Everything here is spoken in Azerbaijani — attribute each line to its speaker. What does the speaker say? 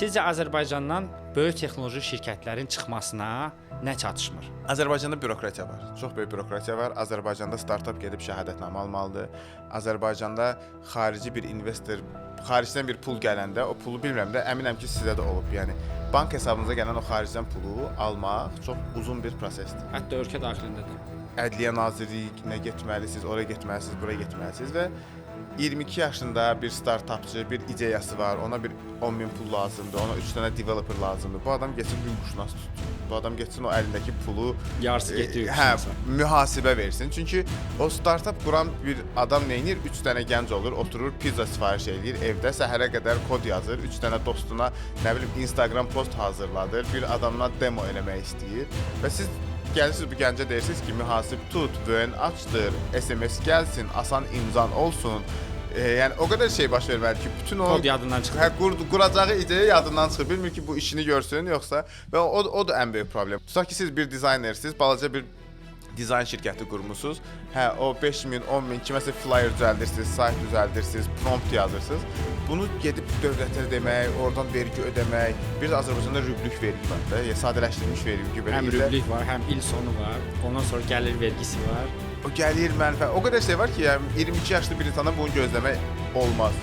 Speaker 1: Sizcə Azərbaycandan böyük texnoloji şirkətlərin çıxmasına nə çatışmır?
Speaker 2: Azərbaycanda bürokratiya var. Çox böyük bürokratiya var. Azərbaycanda startap gedib şəhadətnamə almalıdır. Azərbaycanda xarici bir investor, xaricdən bir pul gələndə o pulu, bilmirəm də, əminəm ki, sizə də olub. Yəni bank hesabınıza gələn o xaricdən pulu almaq çox uzun bir prosesdir.
Speaker 1: Hətta ölkə daxilində də.
Speaker 2: Ədliyyə Nazirliyinə getməlisiniz, ora getməlisiniz, bura getməlisiniz və 22 yaşında bir startapçı, bir ideyası var, ona bir 10 min pul lazımdır, ona 3 dənə developer lazımdır. Bu adam getsin hüquqşünas tutsun. Bu adam getsin o əlindəki pulu
Speaker 1: yarısı getdi
Speaker 2: hə,
Speaker 1: hüquqşünasa.
Speaker 2: Mühasibə versin. Çünki o startap quran bir adam nə edir? 3 dənə gənc olur, oturur, pizza sifariş eləyir, evdə səhərə qədər kod yazır, 3 dənə dostuna, nə bilim, Instagram post hazırladır, bir adamla demo eləmək istəyir və siz gəlirsiniz bu gəncə deyirsiniz ki, mühasib tut, VN açdır, SMS gəlsin, asan imzan olsun. Yəni o qədər şey baş verməlidir ki, bütün o
Speaker 1: Kod yadından çıxır.
Speaker 2: Hə, quracağı ideya yadından çıxır. Bilmir ki, bu işini görsün yoxsa və o da ən böyük problem. Tutaq ki, siz bir dizaynersiniz, balaca bir dizayn şirkəti qurmusunuz. Hə, o 5000, 10 min kiməsə flyer düzəldirsiniz, sayt düzəldirsiniz, prompt yazırsınız. Bunu gedib dövlətə demək, oradan vergi ödəmək. Bir də Azərbaycanda rüblük vergi var da, yəni sadələşdirilmiş vergi belə.
Speaker 1: Həm
Speaker 2: ildə
Speaker 1: rüblük var, həm il sonu var. Ondan sonra gəlir vergisi var.
Speaker 2: O gəlir, mənfəət. O qədər şey var ki, yəni 22 yaşlı bir insandan bunu gözləmək olmaz.